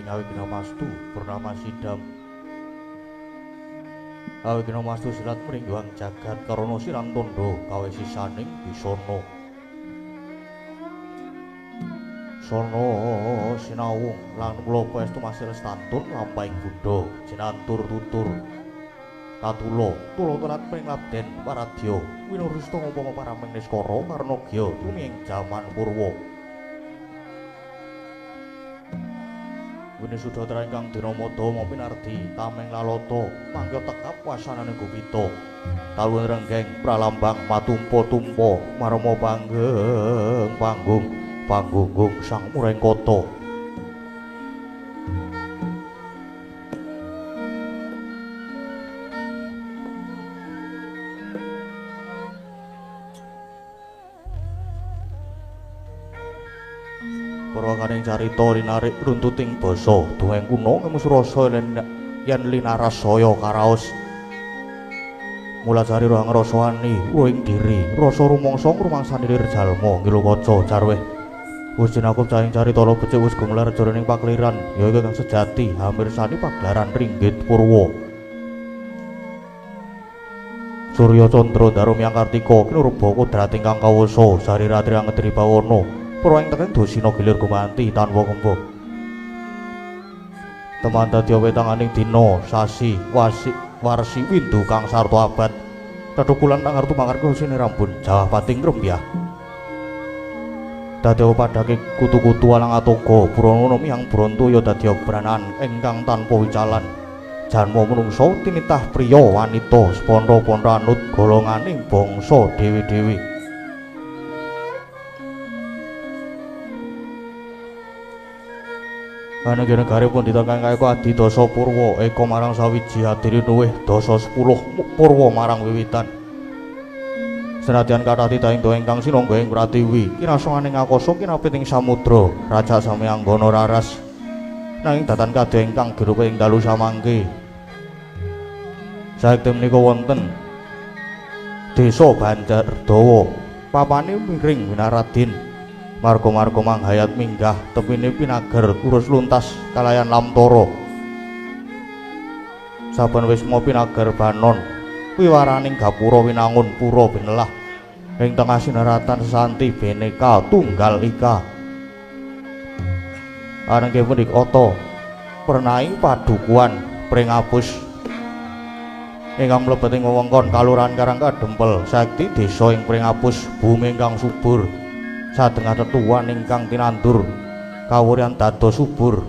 Awigna mastu purnama sidam awigna mastu silat mringguang jagat karana siran tondo kawe sisaning bisana sono sinawung lan mlapa estu masih lestantun lampahing budha jinantur tutur. Katula tula telat pring labden paradya winurista upama paraming niskara karna gya tumi ing jaman purwa. Winisudatra ingkang dinamada mapinardi tameng lalata mangga tekap wasanane gupita. Talun renggeng pralambang matumpa-tumpa marma panggeng panggung panggunggung sang murengkata. Purwakaning carita linarik runtuting basa dongeng kuna ngemus rasa yen linaras saya karaos. Mulajari roh ngrasani ing diri rasa rumangsa ngrumangsani lir jalma ngilu kaca carweh. Wis jinakup cahing carita becik wis gumelar jroning pakliran ya iku kang sejati hamirsani pagelaran ringgit purwa. Surya candra daru miyang kartika kinurba kodrat ingkang kawasa sariratri angedri bawana purwa ing teken dosina gilir gumanti tanpa kemba. Teman dadi wetanganing dina sasi wasi warsi windu kang sarta abad tetukulan tangartu mangarga sinirambun jawah pating rembyah. Dadi padake kutu-kutu alang atoga purana miyang bronto ya dadi branan ingkang tanpa wicalan. Janma menungsa tinitah priya wanita seponto-ponto anut golonganing bangsa dhewe-dhewe. Anegara pun ditekang kaya adidasa purwa eka marang sawiji adiri luwih dasa 10 purwa marang wiwitan. Senadyan kathah titahing doa ingkang sinangga ing pratiwi kinasanganing akasa kinapit ing samudra raja sami anggana raras nanging datan kadya ingkang girupa ing dalu samangke. Saekti menika wonten desa Banjardawa papane miring Winaradin. Marga-marga manghayat minggah tepine pinager urus luntas kalayan lamtara. Saben wisma pinager banon wiwaraning gapura winangun pura binelah ing tengah sinaratan sesanti bhinneka tunggal ika. Arengke punika ata pernai padukuhan Pringapus ingkang mlebet ing wewengkon Kalurahan Karangkadempel saekti desa ing Pringapus bumi ingkang subur sadengah tetuan ingkang tinandur kawuryan dados subur.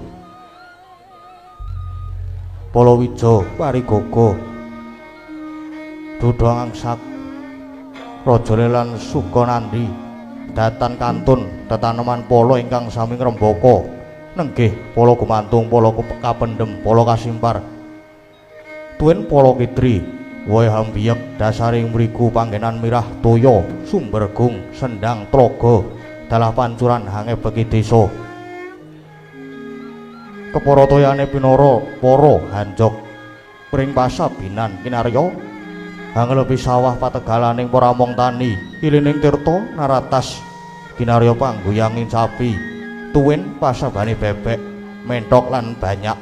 Palawija parigaga duda angsak raja lan Sukanandi datan kantun tetaneman pala ingkang sami ngrembaka nenggih pala gumantung pala kapendhem pala kasimpar tuwin pala kidri wohe hambiyek dasaring mriku panggenan mirah toya sumbergung sendang tlaga dalah pancuran hange beki desa. Kepara toyane pinara para hanjok pring pasabinan kinarya hanglepi sawah pategalaning para among tani ilining tirta naratas kinarya pangguyanging sapi tuwin pasabane bebek menthok lan banyak.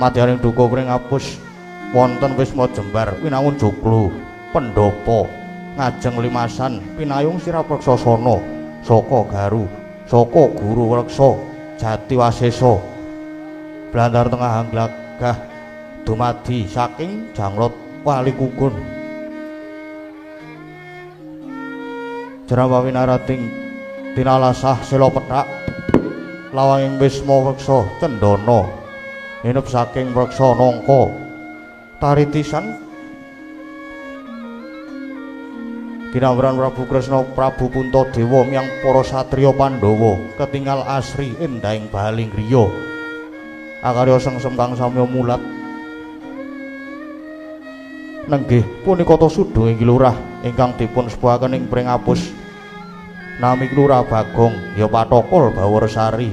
Madyaning duka Pringapus wonten wisma jembar winangun joglo pendhapa ngajeng limasan pinayung sirapreksasana saka garu saka guru reksa jati wasesa blandar tengah angglagah dumadi saking janglot wali kukun. Jerawa winarating tinalasah sela pethak lawanging wisma reksa cendana hinep saking reksa nangka taritisan kinamran Prabu Kresna Prabu Puntadewa miyang para satriya Pandhawa ketingal asri endahing baling griya akarya sengsem kang samya mulat. Nenggih punika ta sudung inggih lurah ingkang dipun sepuhaken ing Pringapus nami Lurah Bagong ya Patokol Baworsari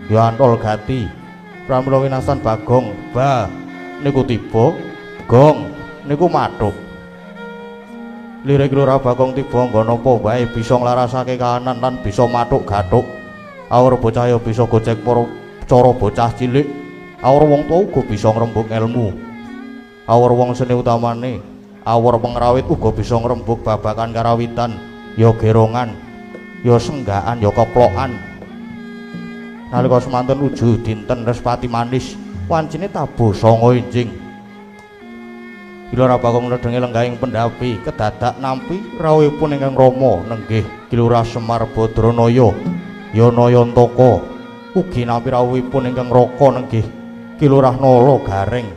ya Antol Gati. Pramila winastan Bagong ba niku tiba gong niku mathuk. Lirik Lurah Bagong tiba nggon apa wae bisa nglarasake kahanan lan bisa mathuk gathuk. Awur bocah ya bisa gojek para cara bocah cilik. Awur wong tuwa uga bisa ngrembug ilmu. Awur wong seni utamane awur pengrawit uga bisa ngrembug babagan karawitan, ya gerongan, ya senggakan, ya keplokan. Nalika semanten uju dinten Respati manis Wancine tabuh 9 enjing. Ki Lurah Bagong nedhenge lenggahing pendhapi kedadak nampi rawuhipun ingkang rama nenggih Ki Lurah Semar Badranaya ya Nayantaka ugi nampi rawuhipun ingkang raka nenggih Ki Lurah Nala Gareng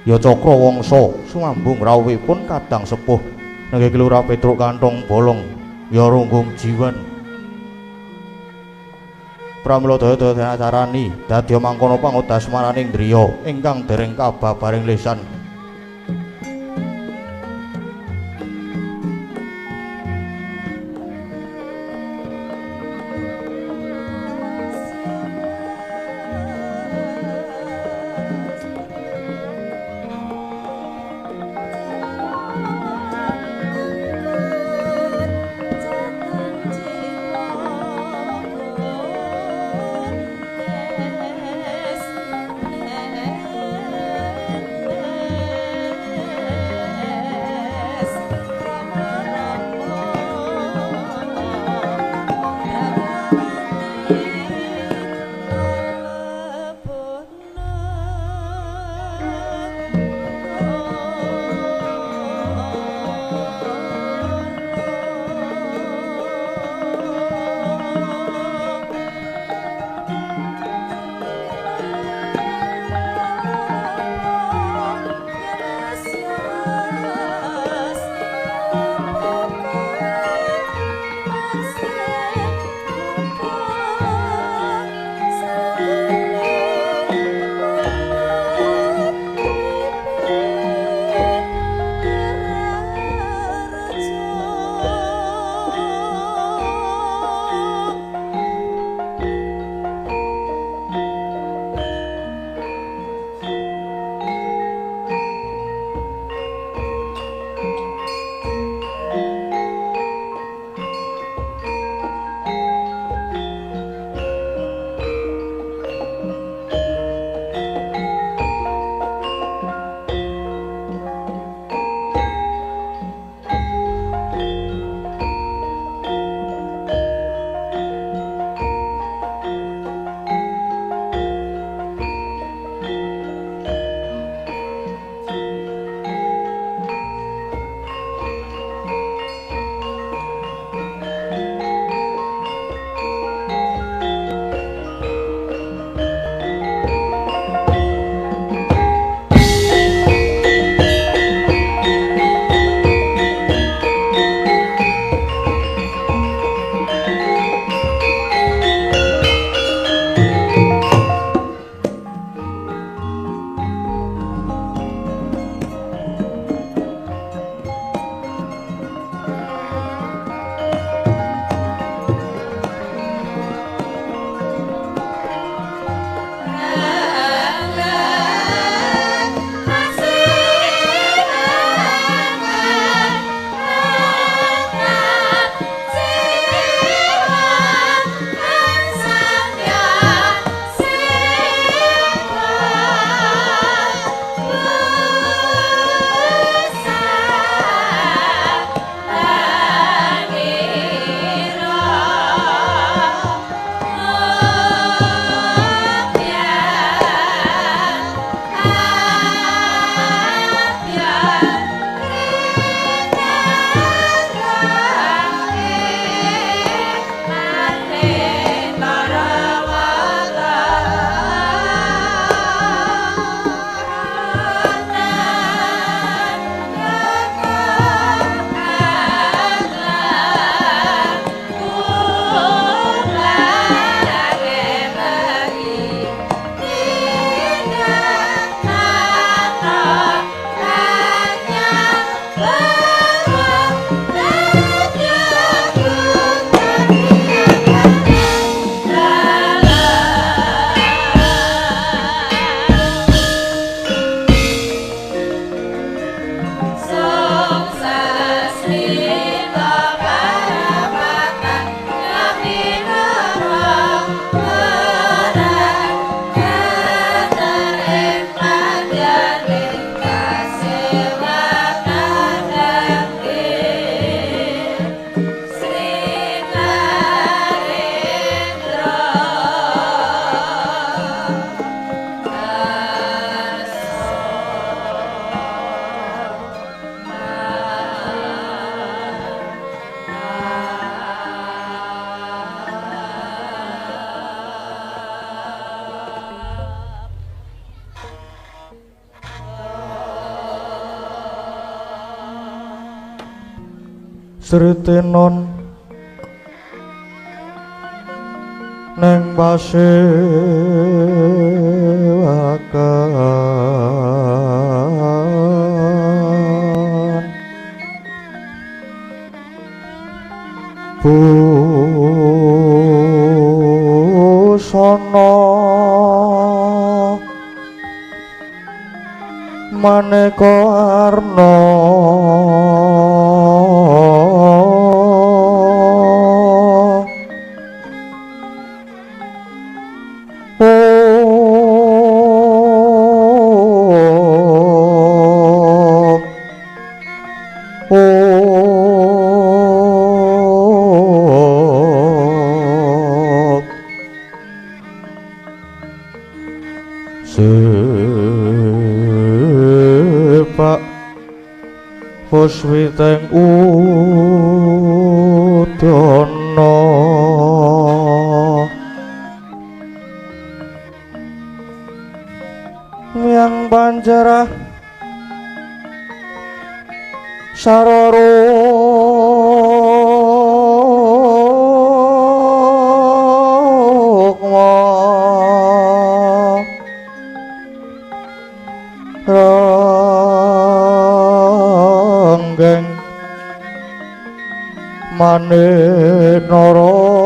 ya Cakra Wangsa sumambung rawuhipun kadang sepuh nenggih Ki Lurah Petruk Kantong Bolong ya Runggung Jiwan. Pramila daya-daya acarani dadya mangkono pangodas maraning driya ingkang dereng kababaring lisan. Yes. Sritenon neng pasewakan busana maneka warna sepak puswiteng udana yang panjarah saroro ranggeng manik narawata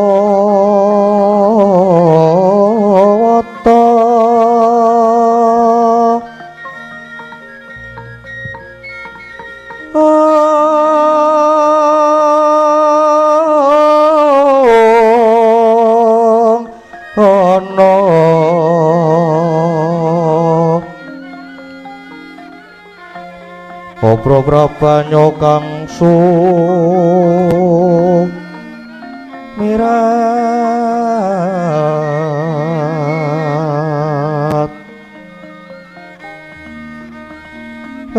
ana Obro prabanyo kang sumirat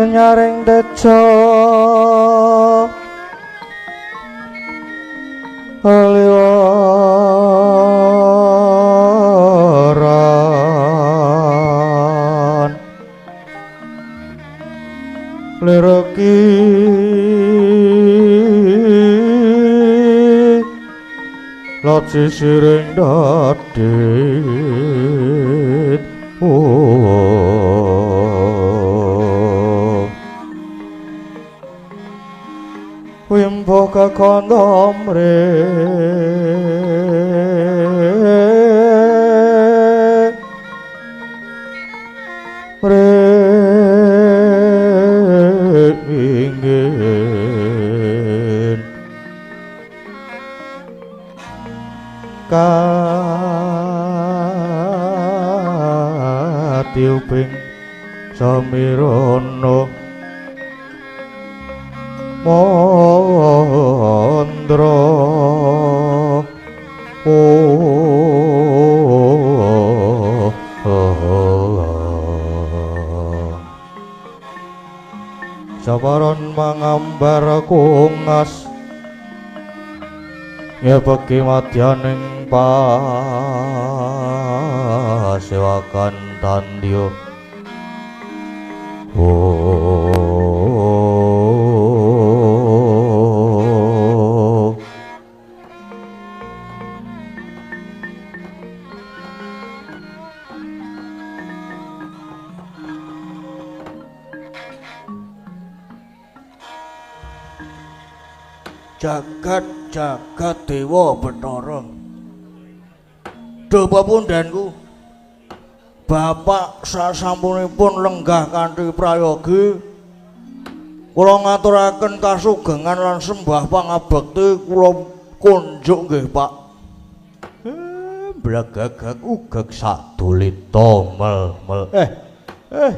nyaring tejo liwaran lireki laci siring dadit oh wimbo kakandha mre katiuping samirana mandra sabaron mangambar kungas ngepeki madyaning pasewakan tandya. Oh, jagat jagat dewa Bathara. Duh papundenku, bapak sasampunipun lenggah kanthi prayogi, kula ngaturaken kasugengan lan sembah pangabekti kula kunjuk nggih Pak. Blegegeg ugeg sadulita mel mel.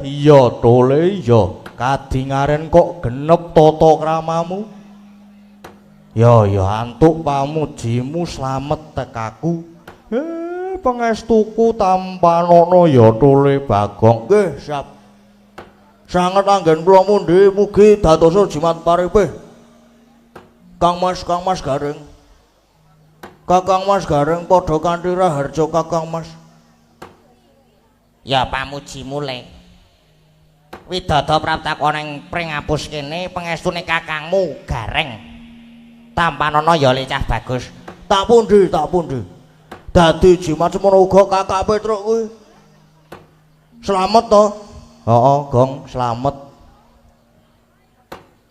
Iya tole iya, kadingaren kok genep tata kramamu. Ya ya antuk pamujimu slamet tekaku. Pangestuku tampanana ya tole Bagong. Nggih, siap. Sanget anggen kula mundhi mugi dadosa jimat paripih. Kang Mas, Kang Mas Gareng. Kakang Mas Gareng padha kanthi raharja Kakang Mas. Ya pamujimu le. Widada praptakon ing pring apus kene pangestune kakangmu Gareng. Tampanana ya le cah bagus. Tak pundi, tak pundi. Dadi jimat semono uga Kakak Petruk kuwi. Slamet to? Heeh, Gong, slamet.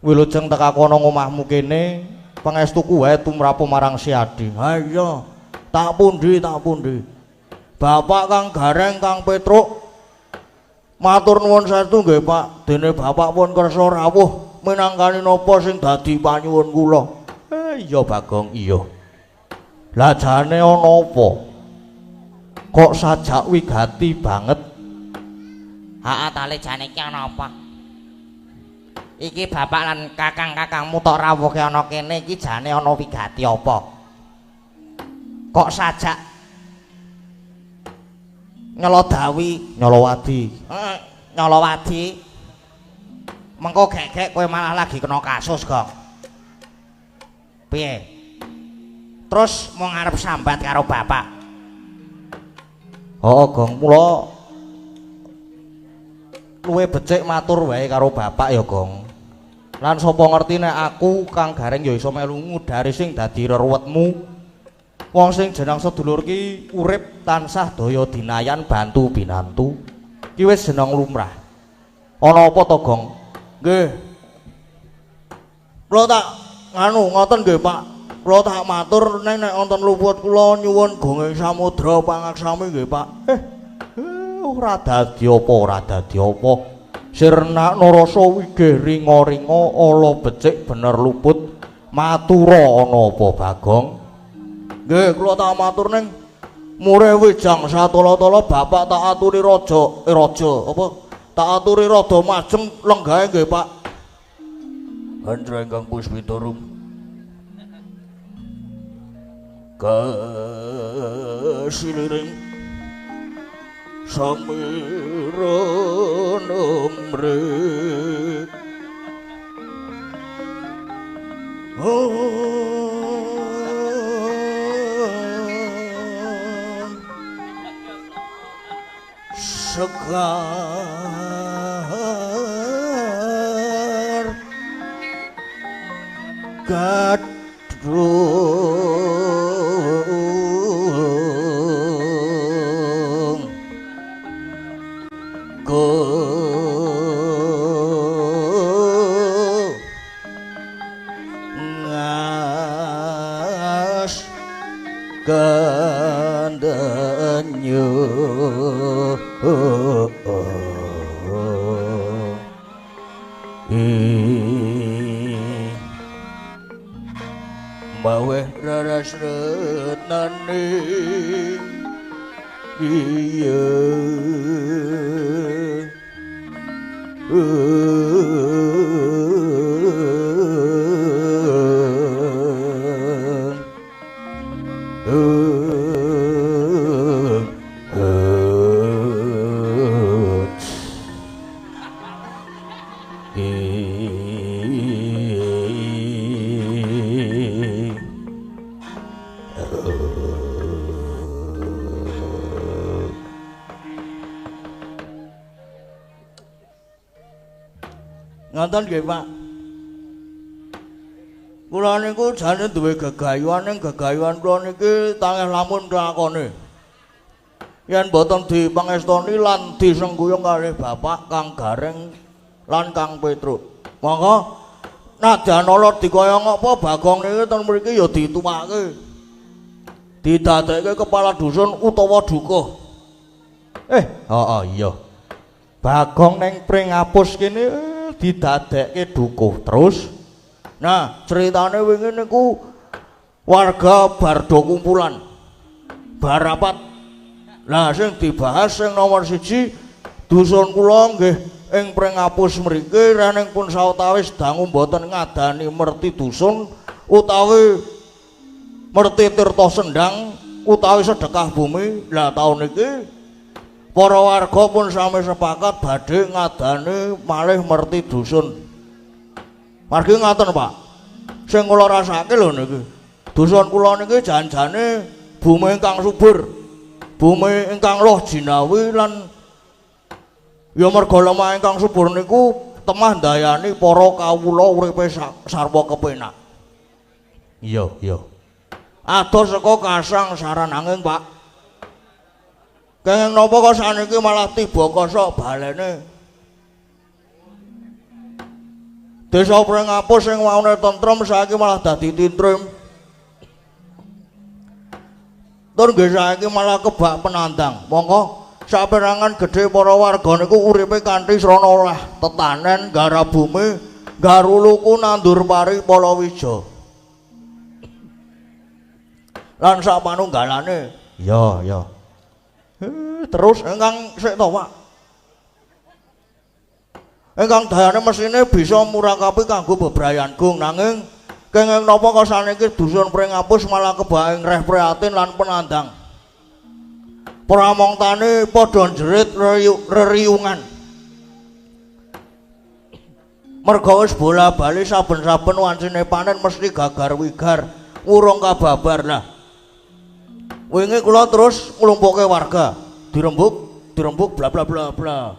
Wilujeng tekaku ana ngomahmu kene, pangestuku wae tumrapu marang Siadi. Ha iya, tak pundi, tak pundi. Bapak Kang Gareng, Kang Petruk, matur nuwun saestu nggih, Pak. Dene bapak pun kersa rawuh minangkani napa sing dadi panyuwun kula. Iya Bagong, iya. Lah jane ana apa? Kok sajak wigati banget? Heeh ta le jane iki ana apa? Iki bapak lan kakang-kakangmu tok rawuhke ana kene iki jane ana wigati apa? Kok sajak nyeladawi, nyolowadi. Heeh, nyolowadi. Mengko gek-gek kowe malah lagi kena kasus, Gong. Piye? Terus mau ngarep sambat karo bapak? Heeh, Gong, mula luwe becik matur wae karo bapak ya, Gong. Lan sapa ngerti nek aku Kang Gareng ya iso melu ngudari sing dadi reruwetmu. Wong sing jeneng sedulur ki urip tansah daya dinayan bantu binantu. Ki wis jeneng lumrah. Ana apa to, Gong? Nggih. Kula tak nganu ngoten nggih, Pak. Kula tak matur nek wonten luput kula nyuwun gonging samudra pangaksami nggih, Pak. Ora dadi apa, ora dadi apa. Sirnakna rasa wigih ringa-ringa ala becik bener luput. Matura ana apa, Bagong? Nggih, kula tak matur ning murih wijang satala-tala bapak tak aturi raja, raja apa? Tak aturi rada majeng lenggahe nggih, Pak. Hendra ingkang puspitarum. Kasiliring samira nomre. Sekar gadrung go ngas kandenyu. Maweh raras retnane iya. Ngoten nggih, Pak. Kula niku jane duwe gegayuhan, ning gegayuhan kula niki tangeh lamun lakone. Yen boten dipangestoni lan disengkuyung kalih Bapak Kang Gareng lan Kang Petruk. Monggo nadyan ala dikaya ngapa Bagong niki ten mriki ya dituwake. Didadekke kepala dusun utawa dukuh. Heeh iya. Bagong ning Pringapus kene didadekke dukuh terus. Nah, ceritane wingi niku warga bardo kumpulan barapat. Lah sing dibahas sing nomor 1 dusun kula nggih ing Pringapus mriki rening pun sawetawis dangu mboten ngadani merti dusun utawi merti tirta sendang utawi sedekah bumi. Lah taun iki para warga pun sami sepakat badhe ngadani malih merti dusun. Margi ngaten, Pak. Sing kula rasake lho niki. Dusun kula niki jan-jane bumi ingkang subur, bumi ingkang loh jinawi lan ya merga lemah ingkang subur niku temah ndayani para kawula uripe sarwa kepenak. Iya, iya. Adoh saka kasang sarananging, Pak. Kenging napa kok saniki malah tiba kosok balene. Desa Pringapus sing waune tentrem saiki malah dadi tintrim. Tur nggih saiki malah kebak penandang. Monggo saperangan gedhe para warga niku uripe kanthi srana olah tetanen, garap bumi, garuluku nandur pari palawija. Lan sak panunggalane. Iya, iya. Terus ingkang sik to, Pak. Ingkang dayane mesine bisa murakapi kanggo bebrayan gung nanging kenging napa kok saniki dusun Pringapus malah kebak ing reh prihatin lan penandang. Pramong tani padha njerit reriungan. Merga wis bola-bali saben-saben wancine panen mesti gagar wigar, urung kababar lah. Wingi kula terus nglumpukke warga, dirembuk, dirembuk bla bla bla bla.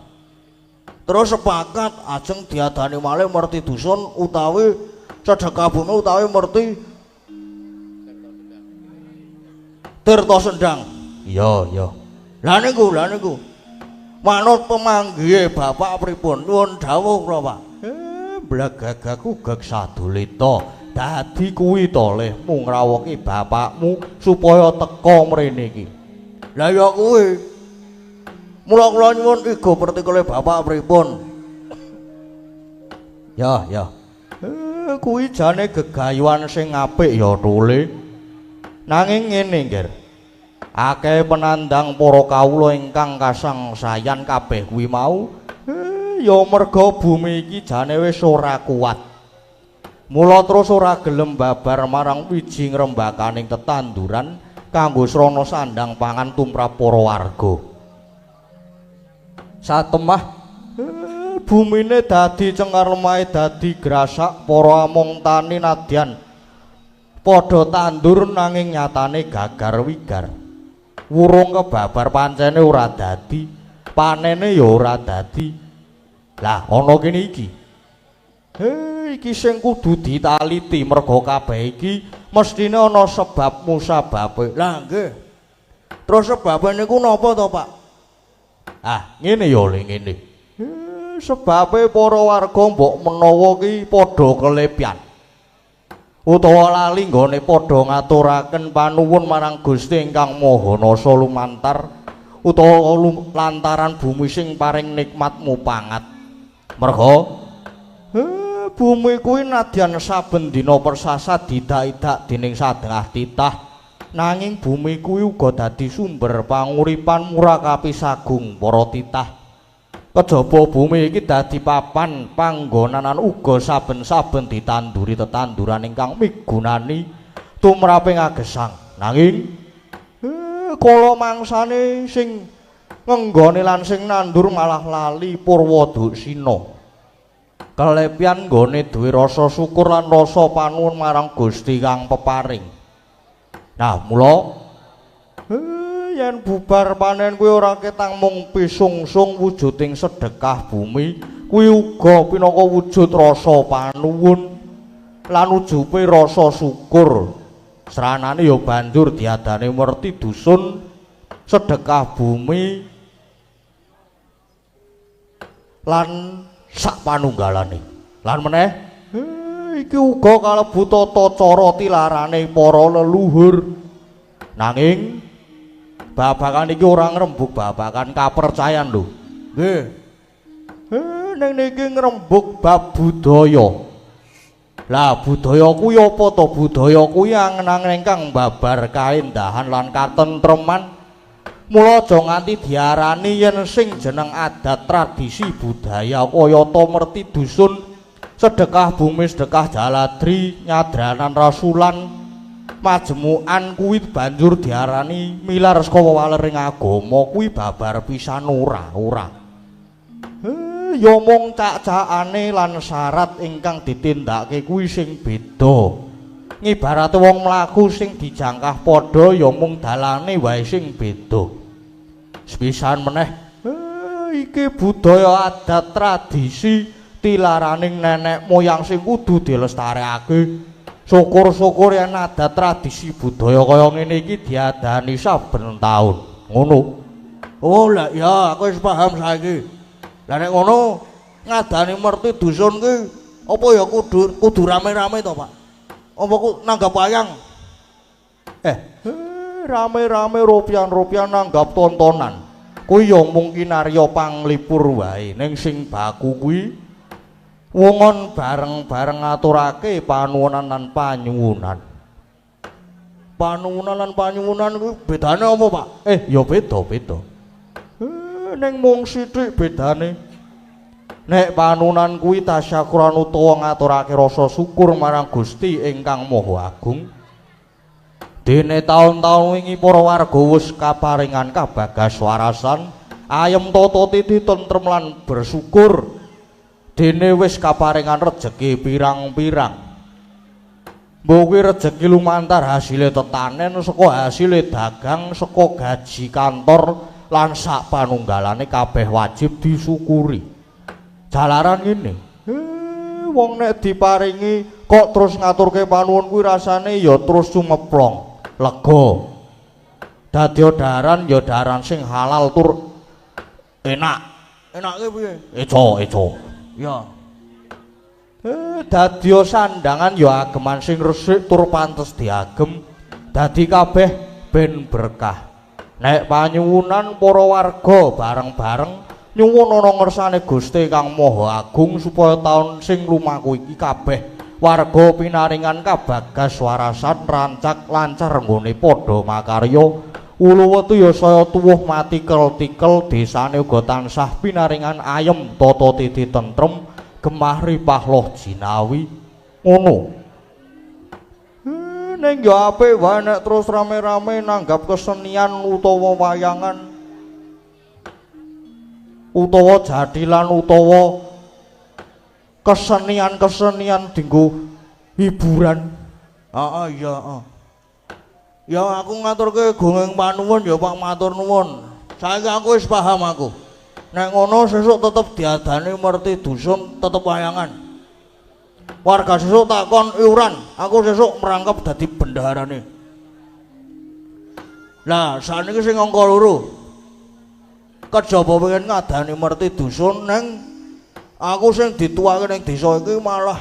Terus sepakat ajeng diadani malih merti dusun utawi sedekah bumi utawi merti Tirta Sendang. Iya, iya. Lah niku, lah niku. Manut pemanggihe bapak pripun? Nyuwun dawuh kula, Pak. Blegagaku gek sadulita. Dadi kuwi to lehmu ngrawuhke bapakmu supaya teka mrene iki. Lah ya kuwi. Mula kula nyuwun iga pertikele bapak pripun? Ya, ya. Kuwi jane gegayuhan sing apik ya, Tule. Nanging ngene, Ngger. Akeh penandang para kawula ingkang kasangsayan kabeh kuwi mau, ya merga bumi iki jane wis ora kuat. Mula terus ora gelem babar marang wiji ngrembakaning tetanduran kanggo srana sandang pangan tumrap para warga. Satemah bumine dadi cengar lemahe dadi grasak para among tani nadyan padha tandur nanging nyatane gagar wigar. Wurung kebabar pancene ora dadi, panene ya ora dadi. Lah ana kene iki. Iki sing kudu ditaliti merga kabeh iki mestine ana sebab musababe. Lah nggih. Terus sebabe niku napa to, Pak? Ah, ngene ya le ngene. Sebabe para warga mbok menawa ki padha kelepyan. Utawa lali nggone padha ngaturaken panuwun marang Gusti ingkang Maha Nasa lumantar utawa lantaran bumi sing paring nikmat mupangat. Merga bumi kuwi nadyan saben dina persasat didak-idak dening sadengah titah, nanging bumi kuwi uga dadi sumber panguripan murakapi sagung para titah. Kejaba bumi iki dadi papan panggonanan uga saben-saben ditanduri tetanduran ingkang migunani tumrape ngagesang. Nanging kala mangsane sing ngenggone lan sing nandur malah lali purwa duksina. Kelepyan nggone duwe rasa syukur lan rasa panuwun marang Gusti kang peparing. Nah, mula yen bubar panen kuwi ora ketang mung pisungsung wujuding sedekah bumi, kuwi uga pinangka wujud rasa panuwun lan wujupe rasa syukur. Sranane ya banjur diadani merti dusun sedekah bumi lan sak panunggalane. Lan meneh iki uga kalebu tata cara tilarane para leluhur. Nanging babakan iki ora ngrembug babakan kapercayan lho. Nggih. Ning niki ngrembug bab budaya. Lah budaya kuwi apa to? Budaya kuwi angen-angen ingkang babar kaendahan lan katentreman. Mula aja nganti diarani yen sing jeneng adat tradisi budaya kayata merti dusun sedekah bumi, sedekah jaladri, nyadranan rasulan, majemukan kuwi banjur diarani milar saka walering agama kuwi babar pisan ora ora. Ya mung cak-cakane lan syarat ingkang ditindakake kuwi sing beda. Ngibarate wong mlaku sing dijangkah padha ya mung dalane wae sing beda. Sepisan meneh iki budaya adat tradisi tilaraning nenek moyang sing kudu dilestarekake. Syukur-syukur yen adat tradisi budaya kaya ngene iki diadani saben taun. Ngono. Oh lah ya aku wis paham saiki. Lah nek ngono ngadani merti dusun ki apa ya kudu rame-rame to, Pak? Apa ku nanggap wayang? Rame-rame ropian-ropian nanggap tontonan. Kuwi ya mung kinarya panglipur wae. Ning sing baku kuwi wongon bareng-bareng ngaturake panuwunan lan panyuwunan. Panuwunan lan panyuwunan kuwi bedane apa, Pak? Ya beda-beda. Ning mung sithik bedane. Nek panuwunan kuwi tasyakuran utawa ngaturake rasa syukur marang Gusti ingkang Maha Agung. Dene taun-taun wingi para warga wis kaparingan kabagas warasan, ayem tata titi tentrem lan bersyukur. Dene wis kaparingan rejeki pirang-pirang. Mbok kuwi rejeki lumantar hasile tetanen, saka hasile dagang, saka gaji kantor lan sak panunggalane kabeh wajib disyukuri. Jalaran ngene, wong nek diparingi kok terus ngaturke panuwun kuwi rasane ya terus sumeplong, lega. Dadi daran ya daran sing halal tur enak. Enake piye? Eco. Ya. Dadi sandangan ya ageman sing resik tur pantes diagem. Dadi kabeh ben berkah. Nek panyuwunan para warga bareng-bareng nyuwun ana ngersane Gusti Kang Maha Agung supaya taun sing lumaku iki kabeh warga pinaringan kabagas warasan rancak lancar nggone padha makarya. Ulu wetu ya saya tuwuh mati kel-tikel, desane uga tansah pinaringan ayem tata titi tentrem gemah ripah loh jinawi. Ngono. Ning ya apik wae nek terus rame-rame nanggap kesenian utawa wayangan utawa jadilan utawa kesenian-kesenian dinggo hiburan. Heeh, iya, heeh. Ya aku ngaturke gongeng panuwun ya Pak, matur nuwun. Saiki aku wis paham aku. Nek ngono sesuk tetep diadani merti dusun, tetep wayangan. Warga sesuk takon iuran, aku sesuk merangkep dadi bendaharane. Lah saniki sing angka loro. Kejaba pengen ngadani merti dusun neng aku sing dituwake ning desa iki malah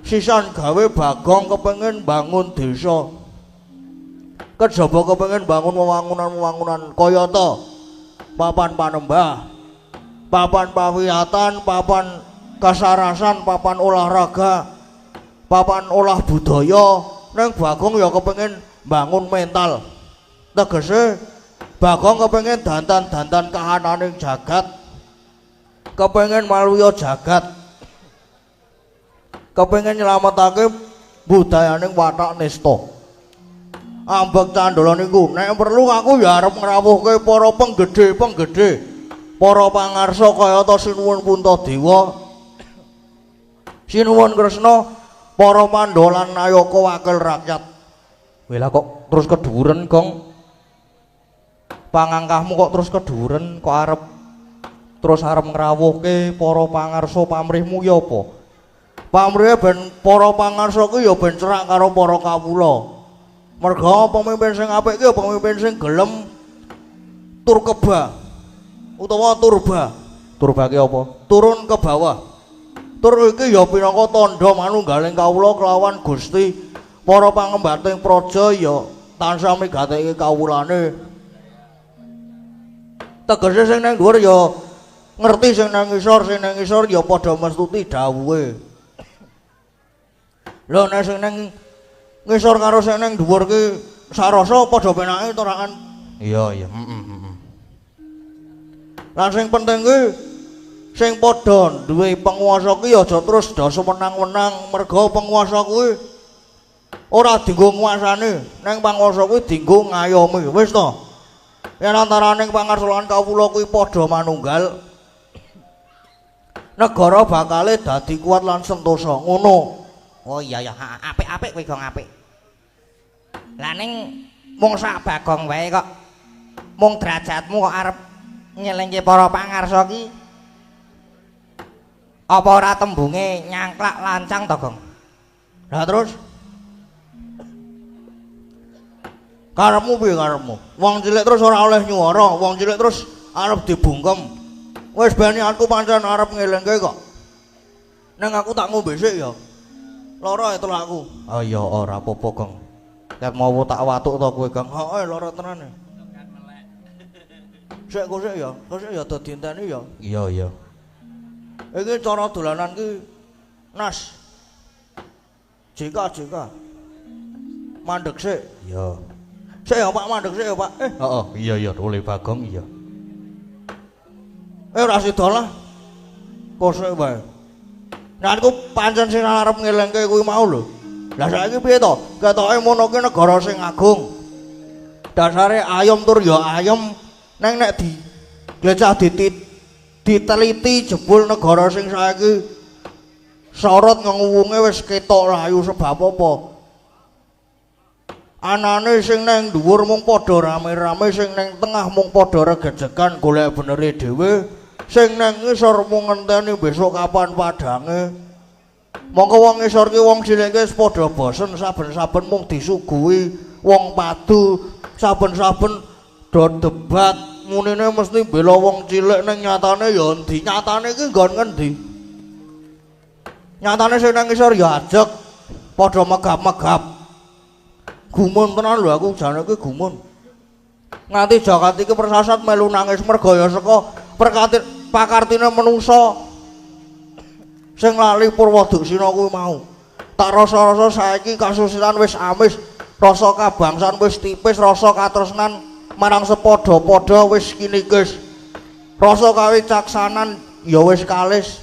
sisan gawe Bagong kepengin bangun desa. Kejaba kepengin bangun wewangunan-wewangunan kayata papan panembah, papan pawiyatan, papan kasarasan, papan olahraga, papan olah budaya. Neng Bagong ya kepengin bangun mental. Tegese Bagong kepengin dandan-dandan kahananing jagat, kepengin maluya jagat, kepengin nyelametake budayaning watak nista. Ambek candala niku nek perlu aku ya arep ngrawuhke para penggede-penggede, para pangarsa kayata Sinuwun Puntadewa, Sinuwun Kresna, para Pandhawa lan Nayaka wakil rakyat. Weh lah kok terus keduren, Gong. Pangangkahmu kok terus keduren, kok arep terus arep ngrawuhke para pangarsa pamrihmu ya apa? Pamrihe ben para pangarsa ku ya ben cerak karo para kawula. Merga pemimpin sing apik ki ya pemimpin sing gelem tur keba utawa turba. Turba ki apa? Turun ke bawah. Tur iki ya pinangka tandha manunggaling kawula kelawan Gusti. Para pangembating praja ya tansah migateke kawulane. Tegese sing nang dhuwur ya ngerti sing nang ngisor, sing nang ngisor ya padha mestuti dawuhe. Lho nek sing nang ngisor karo sing nang dhuwur ki sarasa padha penake to ra kan? Iya, iya, heeh. Lan sing penting ki sing padha duwe penguasa ki aja terus do semenang-wenang, merga penguasa kuwi ora dienggo nguasane, nang panguasa kuwi dienggo ngayomi. Wis to. Yen antaraning pangarsa lan kawula kuwi padha manunggal, negara bakale dadi kuat lan sentosa. Ngono. Oh iya ya, apik-apik kowe Gong, apik. Lah ning mung sak Bagong wae kok mung derajatmu kok arep ngelingke para pangarsa ki apa ora tembunge nyangklak lancang to, Gong? Lah terus karepmu piye karepmu? Wong cilik terus ora oleh nyuwara, wong cilik terus arep dibungkem. Wis ben aku pancen arep ngelingke kok. Neng aku tak ngombe sik ya. Lara ya telakku. Ah iya ora apa-apa, Gong. Ket mau tak watuk to kowe, Gong. Heeh, lara tenan. Sik kok sik ya, kok sik ya dadi enteni ya. Iya, iya. Iki cara dolanan ki nas. JK JK. Mandek sik. Iya. Sik ya Pak, mandek sik ya Pak. Heeh, iya iya, oleh Bagong iya. Ora sida lah. Kosek wae. Nah aku pancen sing arep ngelingke kuwi mau lho. Lah saiki piye to? Ketoke ngono ki negara sing agung. Dasare ayem tur ya ayem, neng nek di glecah diteliti jebul negara sing saiki sorot ngenguwunge wis ketok layu sebab apa? Anane sing neng dhuwur mung padha rame-rame, sing neng tengah mung padha regejegan golek benere dhewe, sing neng ngisor mung ngenteni besok kapan padange. Mongko wong ngisor ki wong cilik ki wis padha bosen saben-saben mung disuguhi wong padu, saben-saben do debat munine mesti bela wong cilik ning nyatane ya endi? Nyatane ki nggon ngendi? Nyatane sing nang ngisor ya ajeg padha megap-megap. Gumun tenan lho aku jane iki gumun. Nganti jagat iki persasat melu nangis merga ya saka perkati pakartine menungsa sing lali Purwoduksina kuwi mau. Tak rasa-rasa saiki kasusilan wis amis, rasa kabangsan wis tipis, rasa katresnan marang sepadha-padha wis kinikis. Rasa kawicaksanan ya wis kalis.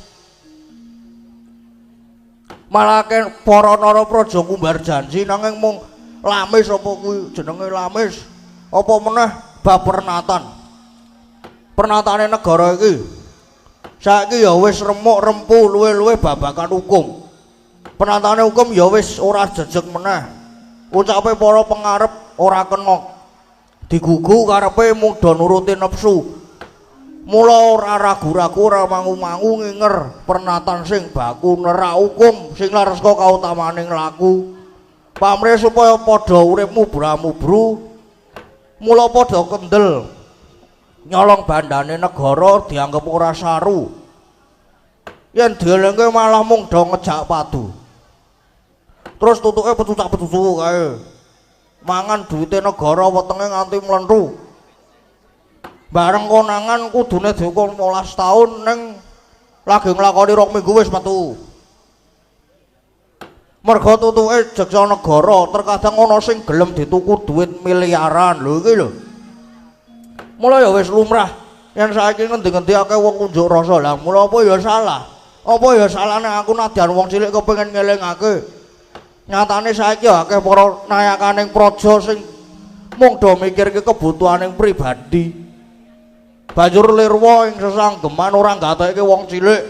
Malah para nara praja kumbar janji nanging mung lamis apa kuwi jenenge lamis. Apa meneh bab pernatan. Pernatane negara iki saiki ya wis remuk rempu luwe-luwe babagan hukum. Penatane hukum ya wis ora jejeg meneh. Ucape para pengarep ora kena digugu karepe mung do nuruti nepsu. Mula ora ragu-ragu ora mangu-mangu nginger pernatan sing baku nerak hukum sing lareska kautamaning laku. Pamrih supaya padha uripmu bramubru, mula padha kendel nyolong bandane negara dianggep ora saru. Yen dielingke malah mung do ngejak padu. Terus tutuke pecucak-pecucuk kae. Mangan duwite negara wetenge nganti mlentu. Bareng konangan kudune dihukum 15 tahun ning lagi nglakoni 2 minggu wis metu. Merga tutuke jeksa negara terkadang ana sing gelem dituku duit miliaran lho iki lho. Mula ya wis lumrah yen saiki ngendi-ngendi akeh wong unjuk rasa. Lah mula apa ya salah? Apa ya salahne aku nadyan wong cilik kepengin ngelingake. Nyatane saiki ya akeh para nayakaning praja sing mung do mikirke kebutuhaning pribadi. Banjur lirwa ing sesanggeman ora nggatekke wong cilik.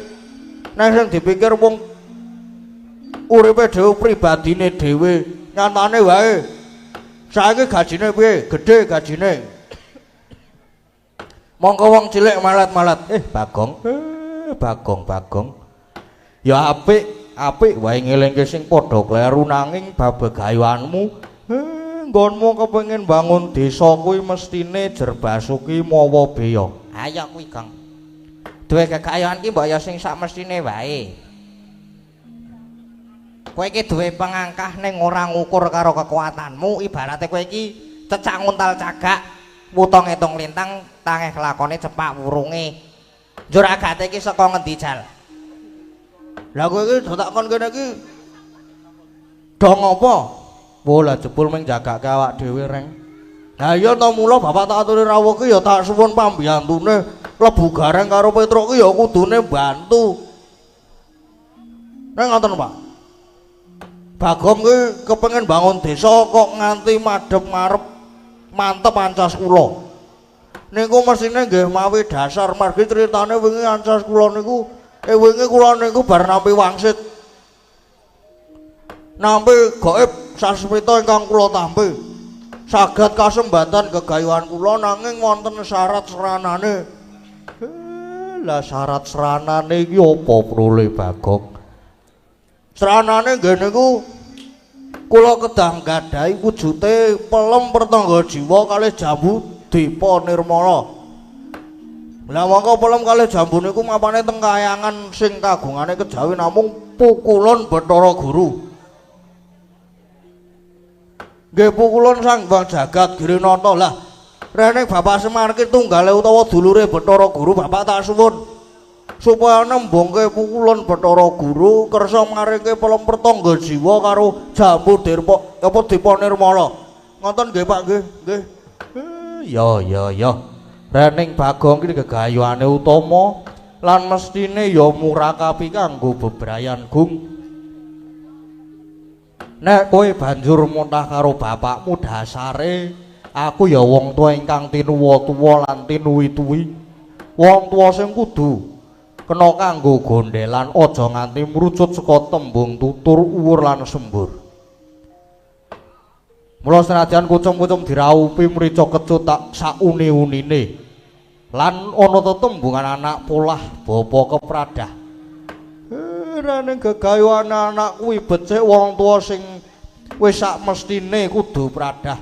Nek sing dipikir wong uripe dhewe pribadine dhewe, nyatane wae saiki gajine piye? Gedhe gajine. Mongko wong cilik malat-malat. Bagong, Bagong, Bagong. Ya apik, apik wae ngelingke sing padha kleru nanging bab gayuanmu, nggonmu kepengin bangun desa kuwi mestine Jerbasuki mawa beya. Ayo kuwi, Gong. Duwe gegayuhan ki mbok ya sing sak mestine wae. Kowe iki duwe pengangkah ning ora ngukur karo kekuatanmu, ibarate kowe iki cecak nguntal cagak, wuta ngetung lintang, tangeh lakone cepak wurunge. Njur agate iki saka ngendi, Jal? Lah kowe iki do takon kene iki do ngopo? Wo lah jebul mung jagake awak dhewe, Reng. Lah iya to mula bapak tak aturi rawuh ki ya tak suwun pambiyantune Lebu Gareng karo Petruk ki ya kudune bantu. Nek ngoten, Pak. Bagong ki kepengin bangun desa kok nganti madhep marep mantep ancas kula. Niku mesine nggih mawi dasar margi critane wingi ancas kula niku wingi kula niku bar nampi wangsit. Nampi gaib sasmita ingkang kula tampi. Saged kasembatan gegayuhan kula nanging wonten syarat seranane. Lah syarat seranane iki apa prole Bagong? Seranane nggih niku Kula kedah nggadahi wujute pelem pertangga jiwa kalih jambu Dipa Nirmala. Lah mongko pelem kalih jambu niku mapane teng kayangan sing kagungane kejawi namung pukulun Bathara Guru. Nggih pukulun Sang Hyang Jagat Girinata. Lah rene Bapak Semar ki tunggale utawa dulure Bathara Guru, Bapak tak suwun supaya nembungke pukulun Bathara Guru kersa maringke pelem pertangga jiwa karo jambu Dirpa apa Dipa Nirmala. Ngoten nggih Pak nggih, nggih. Ya ya ya. Rening Bagong ki gegayuhane utama lan mestine ya murakapi kanggo bebrayan Gung. Nek kowe banjur muntah karo bapakmu dasare aku ya wong tuwa ingkang tinuwa-tuwa lan tinuwi-tuwi. Wong tuwa sing kudu kena kanggo gondhelan aja nganti mrucut saka tembung tutur uwur lan sembur. Mula senajan kucum-kucum diraupi mrica kecut tak sauni-unine lan ana tetembungan anak polah bapa kepradah. Rene gegayuhan anak kuwi becik wong tuwa sing wis sak mestine kudu pradah.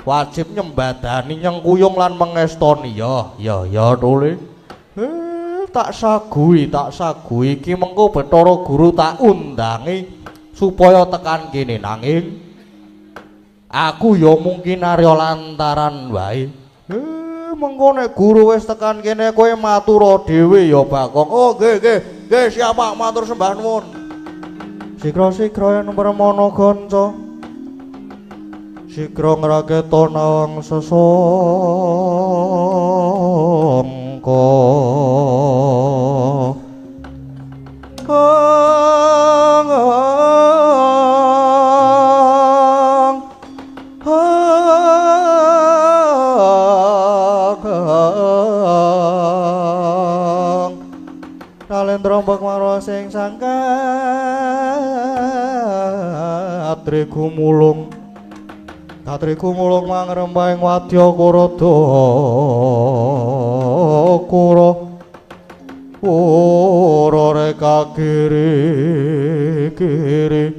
Wajib nyembadani nyengkuyung lan mengestoni. Ya ya ya tole. Tak saguhi, tak saguhi iki mengko Bathara Guru tak undangi supaya tekan kene nanging aku ya mungkin arya lantaran wae. Mengko nek guru wis tekan kene kowe matura dhewe ya Bagong. Oh nggih nggih nggih siap Pak, matur sembah nuwun. Sikra-sikra yen permana kanca sikra ngraketa nawang sesangka. Nalendra mbok sing sangkat gumulung katri gumulung mangrembah ing wadya kurada kura ora reka kiri kiri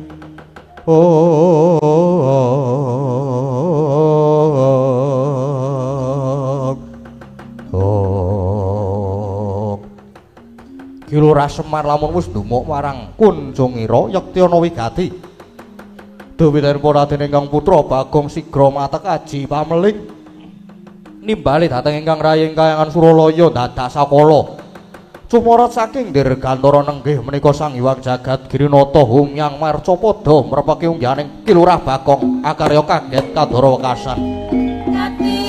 Ki Lurah Semar lamun wis ndumuk marang Kunjungira yekti ana wigati. Duwiten Raden ingkang putra Bagong sigra matek aji pameling nimbali dhateng ingkang raying kayangan Suralaya dadak sakala. Cumorot saking dirgantara nenggih menika Sang Hyang Jagat Girinata humyang marcapada mrepeki unggahaning Ki Lurah Bagong akarya kaget kadara wekasan. Bye.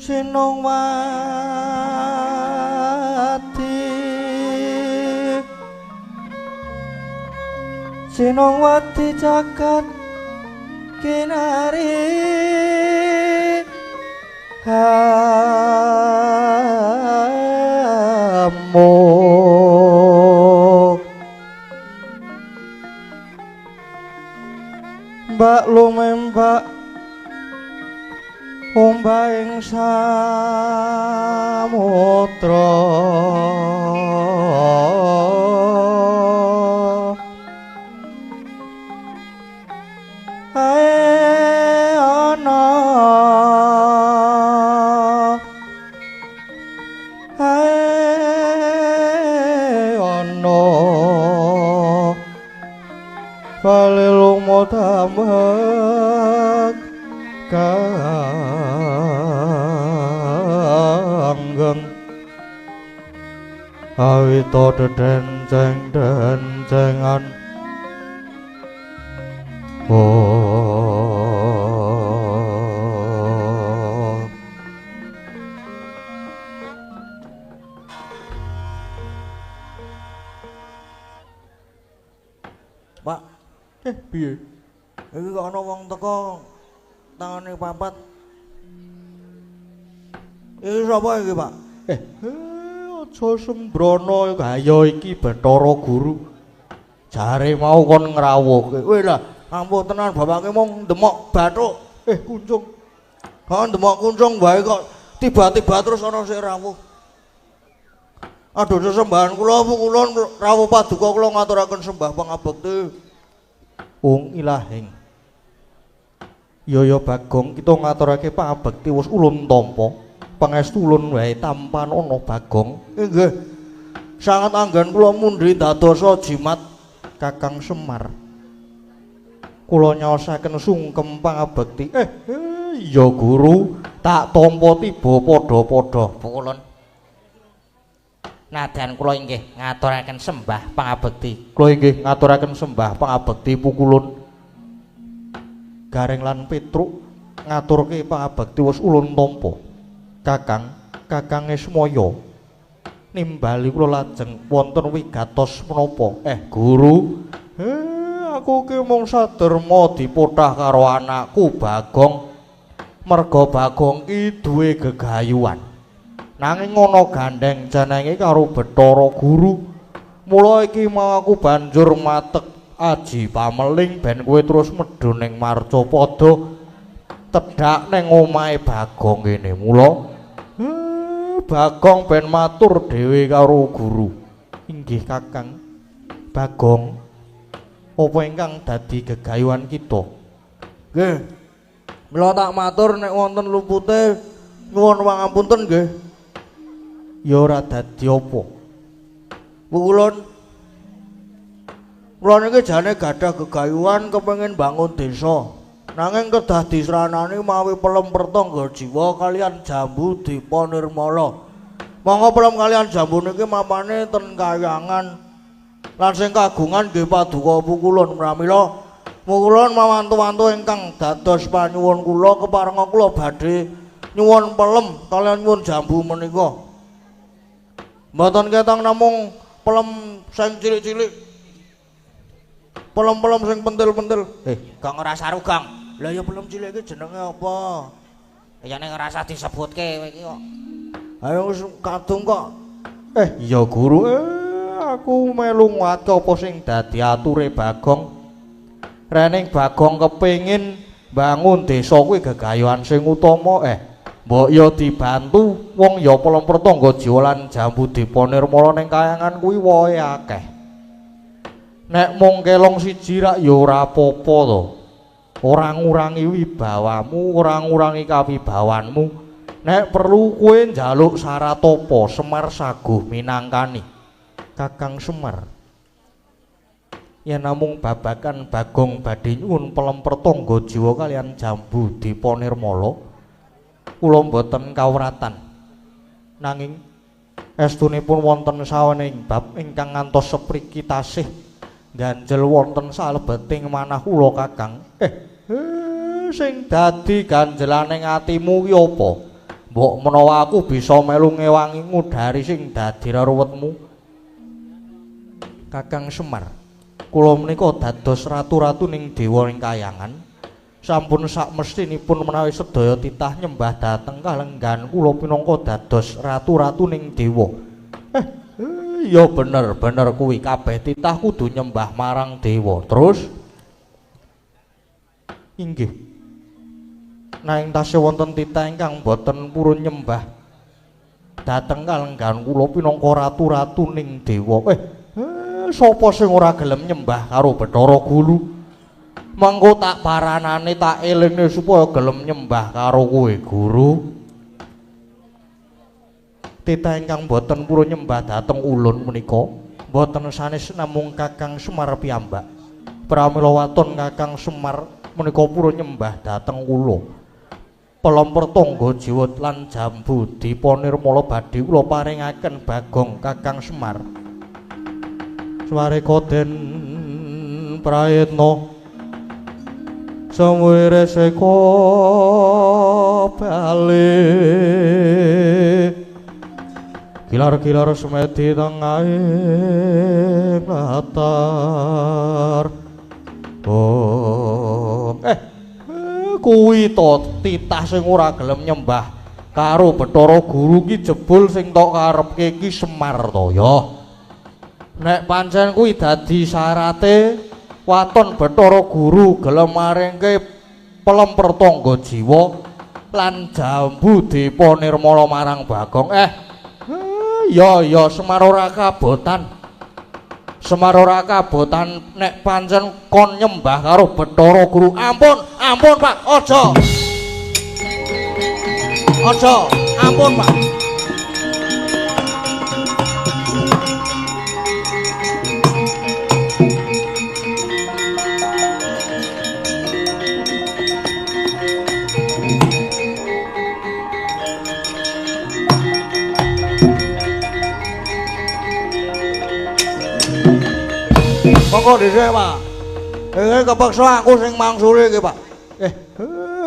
Sinongwati Sinongwati jagat kinari hamuk Mbak lumembak ombaing samudra ae ana ae ana bali lumo tambek kanggeng awita dedenceng dencengan. Oh. Pak, piye? Iki kok ana wong teko tangane papat. Iki sapa iki, Pak? Aja sembrono, ayo iki Bathara Guru. Jare mau kon ngrawuhke. Weh lah, ampuh tenan bapake mung ndemok bathuk. Kuncung. Kok ndemok kuncung wae kok tiba-tiba terus ana sing rawuh. Aduh sesembahan kula kula rawuh paduka kula ngaturaken sembah pangabekti. Ung ilahing. Yaya Bagong kita ngaturake pangabekti wis ulun tampa. Pangestu ulun wae tampanana Bagong. Inggih. Sanget anggen kula mundhi dadosa jimat Kakang Semar. Kula nyaosaken sungkem pangabekti. Iya Guru, tak tampa tiba padha-padha. Pukulun. Nadyan kula inggih ngaturaken sembah pangabekti. Kula inggih ngaturaken sembah pangabekti pukulun. Gareng lan Petruk ngaturke pangabekti wis ulun tampa. Kakang, Kakang Ismaya nimbali kula lajeng wonten wigatos menapa? Guru, aku ki mung saderma dipothah karo anakku Bagong. Merga Bagong ki duwe gegayuhan. Nanging ana gandheng jenenge karo Bathara Guru. Mula iki mau aku banjur matek aji pameling ben kowe terus medhun ning Marcapada tedhak ning omahe Bagong kene. Mula Bagong ben matur dhewe karo guru. Inggih Kakang. Bagong, apa ingkang dadi gegayuhan kita? Nggih. Mila tak matur nek wonten lupute nyuwun pangapunten nggih. Ya ora dadi apa. Pukulun. Kula niki jane gadah gegayuhan kepengin bangun desa. Nanging kedah disranani mawi pelem pertangga jiwa kalian jambu Dipa Nirmala. Monggo pelem kalian jambu niki mapane ten kayangan. Lan sing kagungan nggih paduka pukulun. Pramila pukulun mawantu-wantu ingkang dados panyuwun kula keparenga kula badhe nyuwun pelem kalian nyuwun jambu menika. Mboten ketang namung pelem sing cilik-cilik. Pelem-pelem sing pentil-pentil. Gong ora saru, Gong. Lah ya pelem cilik iki jenenge apa? Ya nek ora usah disebutke kowe iki kok. Ayo wis kadung kok. Iya Guru, aku melu nguatke apa sing dadi ature Bagong. Rening Bagong kepengin bangun desa kuwi gegayuhan sing utama. Mbok ya dibantu wong ya pelem pertangga jiwa lan jambu Dipa Nirmala ning kayangan kuwi wohe akeh. Nek mung kelong siji rak ya ora apa-apa to. Ora ngurangi wibawamu, ora ngurangi kawibawanmu. Nek perlu kowe njaluk syarat apa, Semar saguh minangkani. Kakang Semar, yen namung babakan Bagong badhe nyuwun pelem pertangga jiwa kalian jambu Dipa Nirmala, kula mboten kawratan. Nanging estunipun wonten sawening bab ingkang ngantos sepriki tasih ganjel wonten salebeting manah kula Kakang. Sing dadi ganjelaning atimu ki apa? Mbok menawa aku bisa melu ngewangi ngudari sing dadi ruwetmu. Kakang Semar, kula menika dados ratu-ratu ning dewa ing kayangan. Sampun sakmestinipun menawi sedaya titah nyembah dhateng kalenggahan kula pinangka dados ratu-ratu ning dewa. Ya bener, bener kuwi kabeh titah kudu nyembah marang dewa. Terus inggih. Nanging tasih wonten titah ingkang boten purun nyembah dhateng kalenggahan kula pinangka ratu-ratu ning dewa. Sapa sing ora gelem nyembah karo Bathara Guru? Mengko tak paranane tak elingne supaya gelem nyembah karo kowe, Guru. Titah ingkang boten purun nyembah dhateng ulun menika boten sanes namung Kakang Semar piyambak. Pramila waton Kakang Semar menika purun nyembah dhateng kula. Pelem pertangga jiwa lan jambu dipa nirmala badhe kula paringaken Bagong Kakang Semar. Swareka den prayitna samwire seka bali gilar-gilar semedi tengahing latar. Oh, kuwi to titah sing ora gelem nyembah karo Bathara Guru ki jebul sing tok karepke ki Semar to ya. Nek pancen kuwi dadi syarate waton Bathara Guru gelem maringke pelem pertangga jiwa lan jambu dipa nirmala marang Bagong. Ya ya Semar ora kabotan. Semar ora kabotan nek pancen kon nyembah karo Bathara Guru. Ampun, ampun Pak, aja. Aja, ampun Pak. Monggo dhisik, Pak. Iki kepeksa aku sing mangsuli iki, Pak.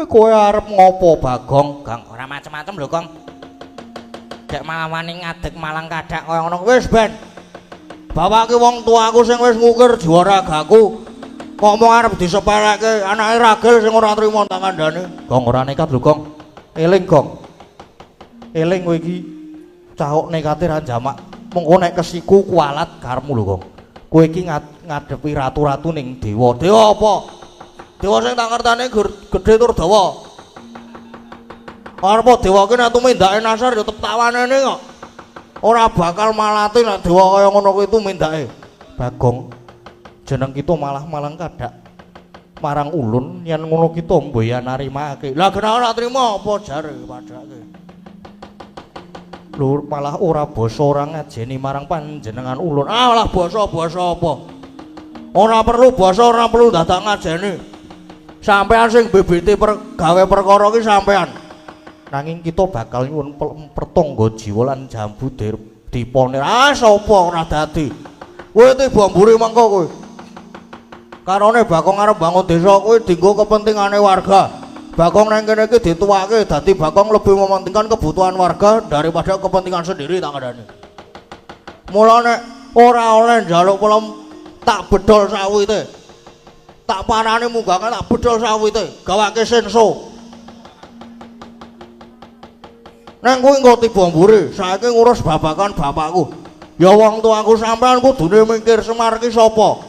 Kowe arep ngopo, Bagong? Gong, ora macem-macem lho, Gong. Gek malah wani ngadeg malang kadak kaya ngono. Wis ben. Bapake wong tuaku sing wis ngukir jiwa ragaku. Ngomong arep disepeleke anake ragil sing ora trimo tak kandhane. Gong ora nekat lho, Gong. Eling, Gong. Eling kowe iki cahok nekate ra jamak. Mengko nek kesiku kualat karepmu lho, Gong. Kowe iki ngadepi ratu-ratu ning dewa. Dewa apa? Dewa sing tak ngertane gedhe tur dawa. Arep dewa ki nek tumindake nasar ya tetep tak wanene kok. Ora bakal malati nek dewa kaya ngono kuwi tumindake. Bagong, jeneng kita malah malang kadak marang ulun yen ngono kita mboya narimake. Lah kena ora trimo apa jare padake. Lur malah ora basa ora ngajeni marang panjenengan ulun. Ah malah basa-basa apa? Ora perlu basa, ora perlu dadak ngajeni. Sampean sing bibiti gawe perkara ki sampean. Nanging kita bakal nyuwun pertangga jiwa lan jambu diponir. Ah sapa ora dadi. Kowe tiba mburi mengko kowe. Karone Bagong arep bangun desa kuwi dienggo kepentingane warga. Bagong nang kene iki dituwake dadi Bagong lebih mementingkan kebutuhan warga daripada kepentingan sendiri tak kandhani. Mula nek ora oleh njaluk pelem tak bedol sawite. Tak parani munggahke tak bedol sawite, gawake senso. Neng kuwi engko tiba mburi, saiki ngurus babakan bapakku. Ya wong tuaku sampean kudune mikir Semar ki sapa?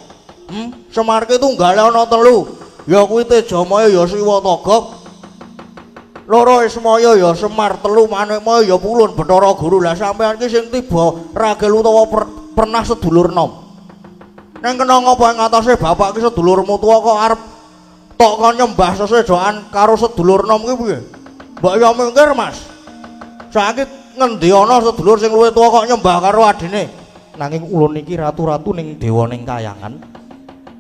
Semar ki tunggale ana telu. Ya kuwi Tejamaya ya Siwa Togok. Loro Ismaya ya Semar, telu Manikmaya ya Pulun Bathara Guru. Lah sampean ki sing tiba ragil utawa pernah sedulur nom. Neng kena ngapa ing atase bapak ki sedulurmu tuwa kok arep tok kon nyembah sesedokan karo sedulur nom ki piye? Mbok ya mikir, Mas. Saiki ngendi ana sedulur sing luwih tuwa kok nyembah karo adine? Nanging ulun iki ratu-ratu ning dewa ning kayangan.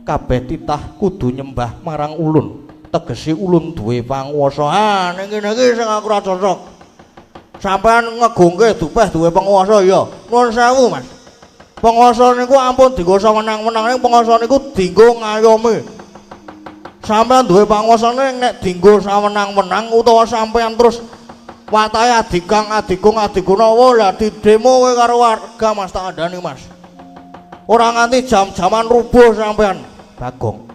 Kabeh titah kudu nyembah marang ulun. Tegese ulun duwe panguwasa. Ah, ning kene iki sing aku ora cocok. Sampean ngegungke dupeh duwe penguasa ya. Nuwun sewu, Mas. Penguasa niku ampun dienggo sawenang-wenang, ning penguasa niku dienggo ngayomi. Sampean duwe panguasane nek dienggo sawenang-wenang utawa sampean terus Watahe Adikang, Adigung, Adigunawa lah didemo kowe karo warga Mas tak kandhani Mas. Ora nganti jam-jaman rubuh sampean. Bagong.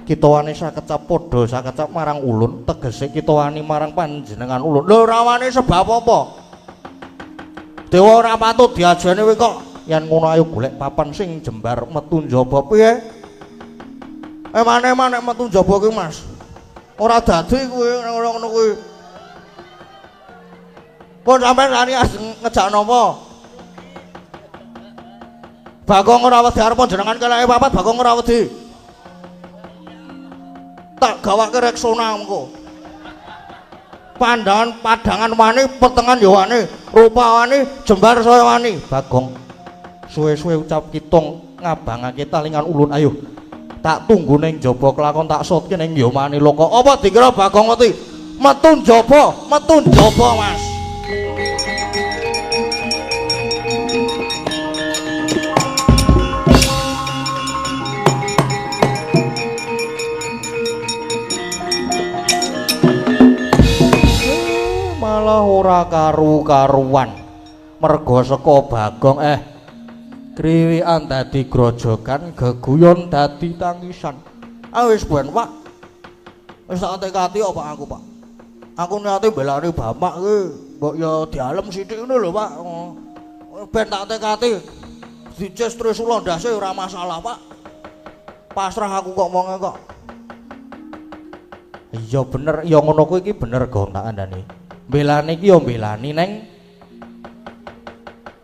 Kita wani sakecap padha sakecap marang ulun, tegese kita wani marang panjenengan ulun. Lho ora wani sebab apa? Dewa ora patut diajeni kowe kok. Yen ngono ayo golek papan sing jembar metu njaba piye? Emane-emane metu njaba kuwi Mas. Ora dadi kuwi ngono kuwi. Pun sampean lani ngejak napa? Bagong ora wedi arep jenengan keleke papat Bagong ora wedi. Tak gawake Rexona mengko. Pandangan padangan wani, petengan ya wani, rupa wani, jembar saya wani. Bagong suwe-suwe ucap kitung ngabangake talingan ulun ayo. Tak tunggu ning njaba kelakon tak sotke ning Yomani Loka. Apa dikira Bagong wedi? Metu njaba, metu njaba Mas. Malah ora karu-karuan merga saka Bagong kriwikan dadi grojogan geguyon dadi tangisan. Ah wis ben Pak, wis tak tekati apa aku Pak. Aku niate mbelani bapak ki mbok ya dialem sithik ngono lho Pak. Ben tak tekati dices trisula ndase ora masalah Pak. Pasrah aku kok wonge kok. Iya bener, ya ngono kuwi iki bener Gong tak kandhani. Mbelani iki ya mbelani neng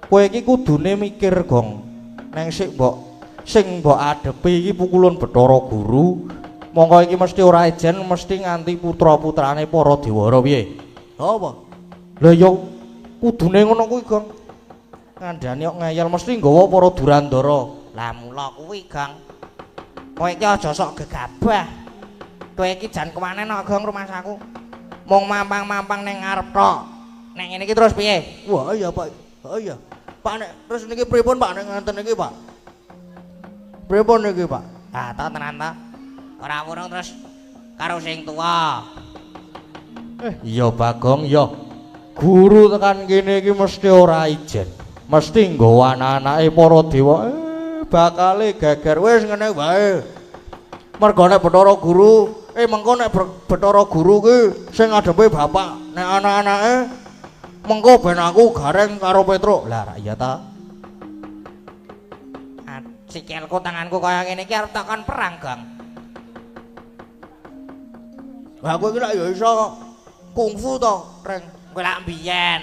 kowe iki kudune mikir Gong. Neng sik mbok sing mbok adepi iki pukulun Bathara Guru. Mongko iki mesti ora ejen, mesti nganti putra-putrane para dewara piye? Apa? Lah ya kudune ngono kuwi Gong. Ngandhani kok ngeyel mesti nggawa para durandara. Lah mula kuwi Gong. Kowe iki aja sok gegabah. Kowe iki jan kewanen kok Gong rumangsaku. Mung mampang-mampang ning ngarep tok. Nek ngene iki terus piye? Wah iya Pak. Oh iya. Pak nek terus niki pripun Pak nek ngenten niki Pak? Pripun niki Pak? Ah ta tenan ta. Ora wurung terus karo sing tuwa. Iya Bagong ya. Guru tekan kene iki mesti ora ijen. Mesti nggawa anak-anake para dewa. Bakale geger wis ngene wae. Mergo nek Bathara Guru, mengko nek Bathara Guru ki sing ngadepe bapak, nek anak-anake mengko ben aku Gareng karo Petruk. Lah iya ta. Sikilku tanganku kaya ngene iki arep takon perang, Gong. Lah kowe iki lak ya iso kungfu to, Reng. Kowe lak mbiyen.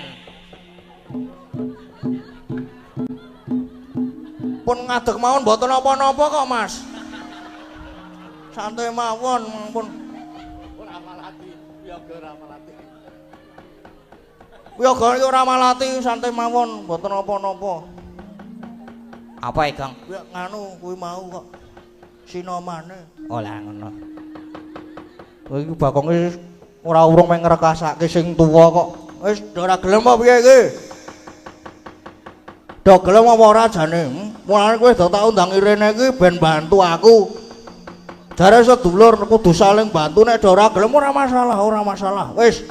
Pun ngadeg mawon mboten napa-napa kok, Mas. Santai mawon pun. Ora malati, yoga ora malati. Yoga iki ora malati, santai mawon mboten napa-napa. Apa e, Gong? Ya nganu kuwi mau kok. Sinomane. Oh lah ngono. Kowe iki Bagong wis ora urung meng ngrekasake sing tuwa kok. Wis ora gelem apa piye iki? Do gelem apa ora jane? Mulane kowe do tak undang irene iki ben bantu aku. Jare sedulur kudu saling bantu, nek do ora gelem ora masalah, ora masalah. Wis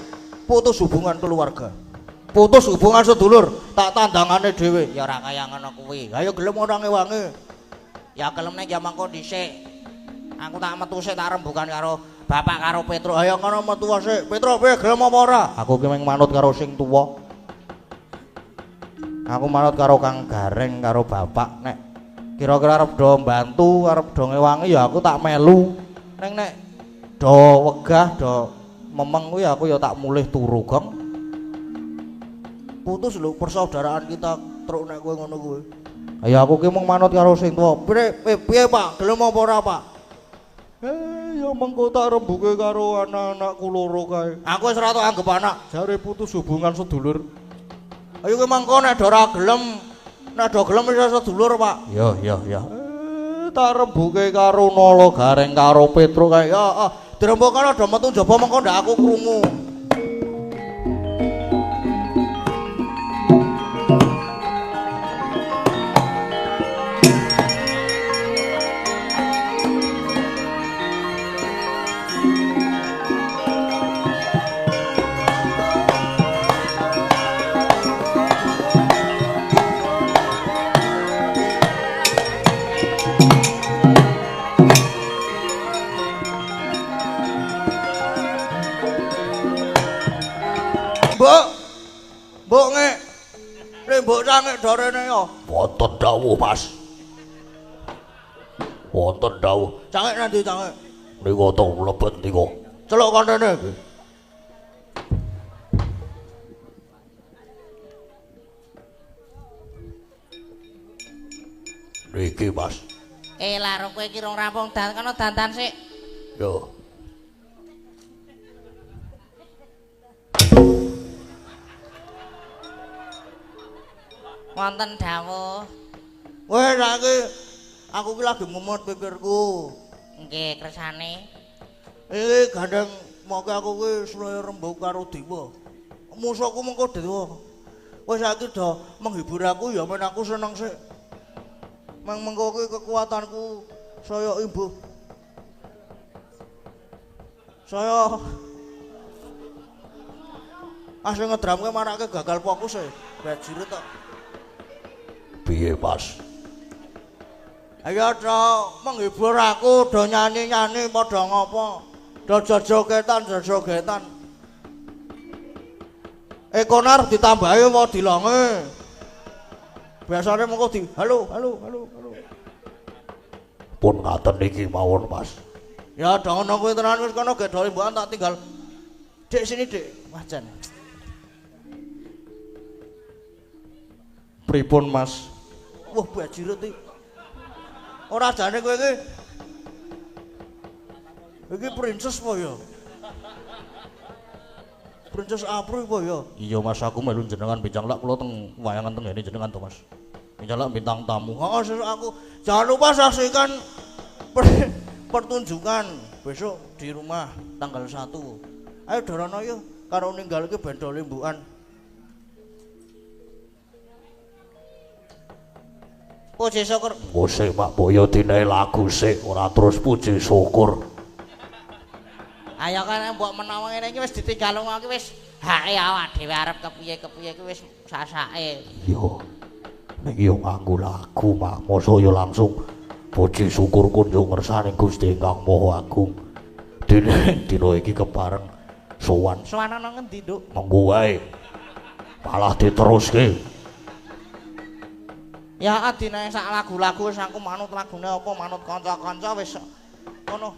putus hubungan keluarga. Putus hubungan sedulur, tak tandangane dhewe. Ya ora kaya ngono kuwi. Ayo gelem ora ngewangi. Ya gelem nek ya mangko dhisik. Aku tak metu sik tak rembugan karo bapak karo Petruk. Ayo ngono metu sik. Petruk piye gelem apa ora? Aku ki mung manut karo sing tuwa. Aku manut karo Kang Gareng karo bapak. Nek kira-kira arep do mbantu, arep do ngewangi ya aku tak melu. Ning nek do wegah, do memeng kuwi aku ya tak mulih turu, Gong. Putus lho persaudaraan kita truk nek kowe ngono kuwi. Ya aku ki mung manut karo sing tuwa. Piye piye Pak? Gelem apa ora, Pak? Ya mengko tak rembuke karo anak-anakku loro kae. Aku wis ora tok anggep anak. Jare putus hubungan sedulur. Ayo kowe mangko nek ora gelem, nek do gelem wis sedulur, Pak. Ya ya ya. Tak rembuke karo Nala Gareng karo Petruk kae. Ya, dirembukan do metu njaba mengko ndak aku krungu. Mbok. Mbok ngek. Nek mbok cangek dorene yo. Wonten dawuh, Mas. Wonten dawuh. Cangek nanti cangek. Niku to mlebet niku. Celuk kontene iki. Niki, Mas. Laro kowe iki rong rampung dan kono dandan sik. Yo. Wonten dawuh. Weh, saiki aku ki lagi mumet pikirku. Nggih, kersane. Iki gandeng moke aku ki sulaya rembug karo dewa. Musuhku mengko dewa. Wis saiki do menghibur aku ya men aku seneng sik. Meng mengko ki kekuatanku saya imbuh. Saya asing ngedramke marake gagal fokus e. Bajire tok. Piye, Mas? Ayo do menghibur aku, do nyanyi-nyanyi padha ngopo? Do jojogetan, jojogetan. Ekonar ditambahi apa dilonge? Biasane mengko di halo, halo, halo, halo. Pun ngaten iki mawon, Mas. Ya do ngono kuwi tenan wis kono gedhole mbokan tak tinggal. Dik sini, Dik. Wah jan. Pripun, Mas? Wah, bajirut iki. Ora jane kowe iki. Iki princess apa ya? Princess Apri apa ya? Iya, Mas, aku melu jenengan bincang lak kula teng wayangan teng ngene jenengan to, Mas. Bincang lak bintang tamu. Heeh, sesuk aku. Jangan lupa saksikan pertunjukan besok di rumah tanggal 1. Ayo dorono yo karo ninggal iki ben do limbukan. Puji syukur. Mosek Pak Boyo dinae lagu sik ora terus puji syukur. Ayo kan mbok menawa ngene iki wis ditinggal wong iki wis hake awak dhewe arep kepiye-kepiye iki wis sasake. Yo. Nek yo nganggo lagu Mak, mosok yo langsung puji syukur kunjung ngersane Gusti Ingkang Maha Agung. Dene dina iki kepareng sowan. Sowan ana ngendi, Nduk? Mengko wae. Malah diteruske. Ya adine sak lagu-lagu wis aku manut lagune apa manut kanca-kanca wis ngono.